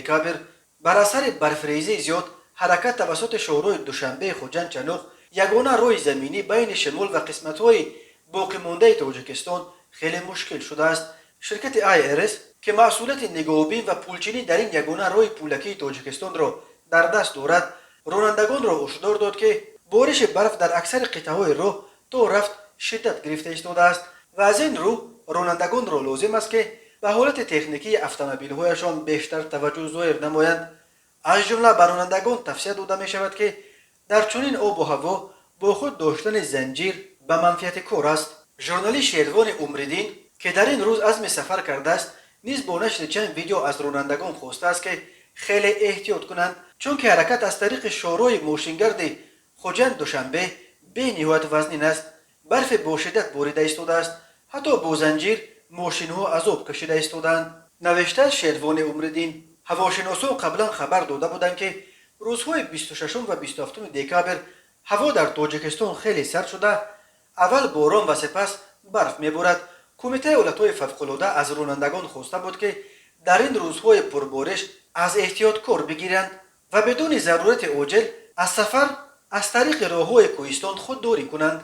Декабр бар асари барфрезии зиёд ҳаракат тавассути шоҳроҳи Душанбе Хуҷанд Чануқ, ягона роҳи заминӣ байни шимол ва қисматҳои боқимондаи Тоҷикистон, хеле мушкил шудааст. Ширкати IRS, ки масъулияти нигоҳубин ва пулчинӣ дар ин ягона роҳи пулакии Тоҷикистонро дар даст дорад, ронандагонро ҳушдор дод, ки бориши барф дар аксари қитъаҳои роҳ то рафт шиддат гирифта истодааст ва аз ин рӯ ронандагонро лозим аст, ки ба ҳолати техникии автомобилҳояшон бештар таваҷҷӯҳ зоҳир намоянд. Аз ҷумла ба ронандагон тавсия дода мешавад, ки дар чунин обу ҳаво бо худ доштани занҷир ба манфиати кор аст. Журналист Шервони Умриддин, ки дар ин рӯз азми сафар кардааст, низ бо нашри чанд видео аз ронандагон хостааст, ки хеле эҳтиёт кунанд, чунки ҳаракат аз тариқи шоҳроҳи мошингарди Хуҷанд Душанбе бениҳоят вазнин аст. Барфе бо шиддат борида истодааст, ҳатто бо занҷир мошинҳо азоб кашида истодаанд, навиштааст Шервони Умриддин. Ҳавошиносон қаблан хабар дода буданд, ки рӯзҳои 26 ва 27 декабр ҳаво дар Тоҷикистон хеле сард шуда, аввал борон ва сипас барф меборад. Кумитаи ҳолатҳои фавқулода аз ронандагон хоста буд, ки дар ин рӯзҳои пурбориш аз эҳтиёт кор бигиранд ва бидуни зарурати оҷил аз сафар аз тариқи роҳҳои кӯҳистон худдорӣ кунанд.